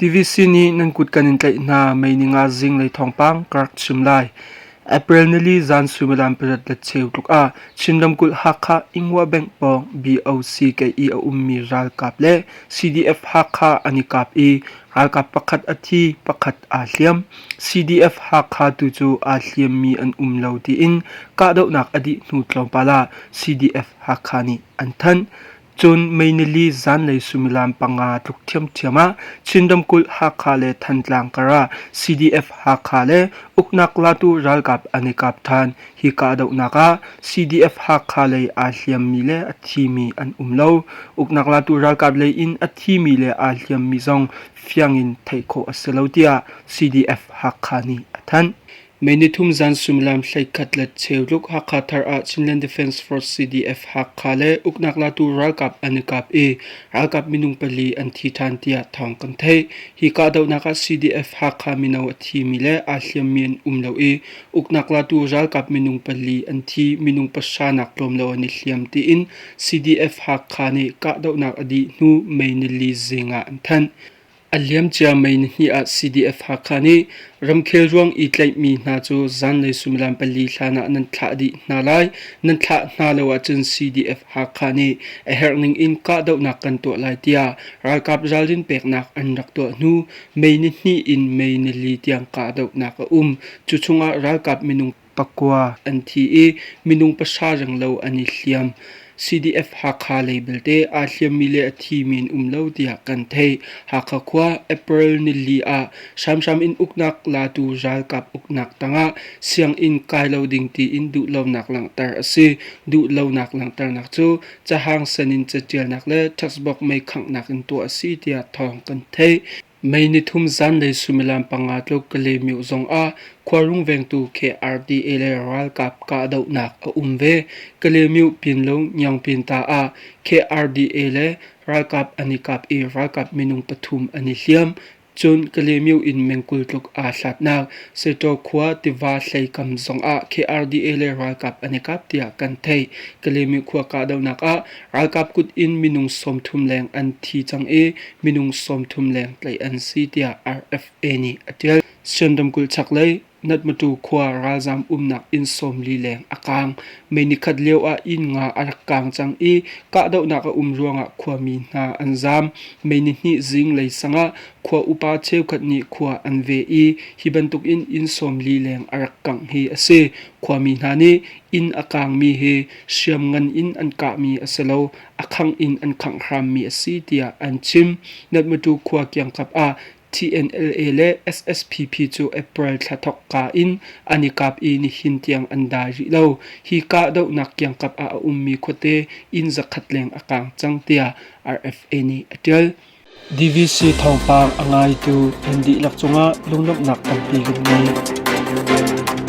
TVC nih nan kut kan in tlaih hna. Mei ni nga zinglei thawngpang ka rak chim lai. April nili zan suimilam pariat le cheu tluk ah Chin ramkulh Hakha Ingwa Bank pawng BOC kei i a ummi ralkap le CDF Hakha an i kap i ralkap pakhat a thi, pakhat aa hliam. CDF Hakha tu cu aa hliammi an um lo tiin kahdohnak a dih hnu tlawmpal ah CDF Hakha nih an thanh. Cun May nili zanlei suimilam panga tluk ṭhiamṭhiam ah Chin ramkulh Hakha le Thantlang kar ah CDF Hakha le uknak latu ralkap an i kap ṭhan. Hi kahdohnak ah CDF Hakha lei aa hliammi le a thimi an um lo. Uknak latu ralkap lei in a thimi le aa hliammi zong fiang in theih khawh a si lo tiah CDF Hakha nih a thanh. May nithum zan suimilam 11 le cheu tluk Hakha Thar ah Chinland Defence Force CDF Hakha le uknak latu ralkap an i kap i ralkap minung pali an thi ṭhan tiah thawng kan theih. Hi kahdohnak ah CDF Hakha mino a thimi le aa hliammi an um lo i uknak latu ralkap minung pali an thi, minung pahra nak tlawm lo an i hliam tiin CDF Hakha nih kahdohnak a dih hnu May nili zing ah an thanh. A liamcia May nihnih ah CDF Hakha nih ramkhel ruang i tlaihmi hna cu zanlei suimilam pali hlan ah nan thlah dih hna lai. Nan thlah hna lo ahcun CDF Hakha nih a herh ning in kahdohnak kan tuah lai tiah ralkap ralrin peknak an rak tuah hnu May nihnih in May nili tiang kahdohnak a um. Cu chungah ralkap minung pakua an thi i minung pahra renglo an i hliam. CDF Hakha lei belte aa hliammi le a thimi an um lo tiah kan theih. Hakha khua April nili ah hramhram in uknak latu ralkap uknak tangah sianginn kai lo ding tiin duhlonak langhter a si. Duhlonak langhternak cu cahang sen in catialnak le textbook mei khanghnak in tuah a si tiah thawng kan theih. May nithum zanlei suimilam panga tluk Kalaymyo zong ah khuarung vengtu KRDA le ralkap kahdohnak a um ve. Kalaymyo Pinlung Nyaungpinta ah KRDA le ralkap an i kap i ralkap minung pathum an i hliam. Cun Kalaymyo in meng 20 tluk aa hlatnak Setaw khua tiva hleikam zong ah KRDA le ralkap an i kap tiah kan theih. Kalaymyo khua kahdohnak ah Ralkap kut in minung 30 leng an thi cang i minung 30 leng tlaih an si tiah RFA nih a ṭial. Shan ramkulh chaklei Natmatu khua ralzaam umnak inn 40 leng a kaang. May nikhat lio ah inn nga a rak kaang cang i kahdohnak a um ruangah khuami hna an zaam. May nihnih zinglei sang ah khua upa cheukhat nih khua an veh i hi bantukin inn 40 leng a rak kangh hi a si. Khuami hna nih inn a kaangmi hi hriamngan in an kahmi a si lo, a khangh in an khangh hrammi a si tiah an chim. Natmatu khua kiangkap ah TNLA le SSPP cu April thla thawkka in an i kap i nihin tiang an dai rih lo. Hi kahdohnak kiangkap ah a ummi khuate inn zakhat leng a kaang cang tiah RFA nih a ṭial. DVC thawngpang a ngaitu nan dihlak cungah lunglawmhnak tampi kan ngei.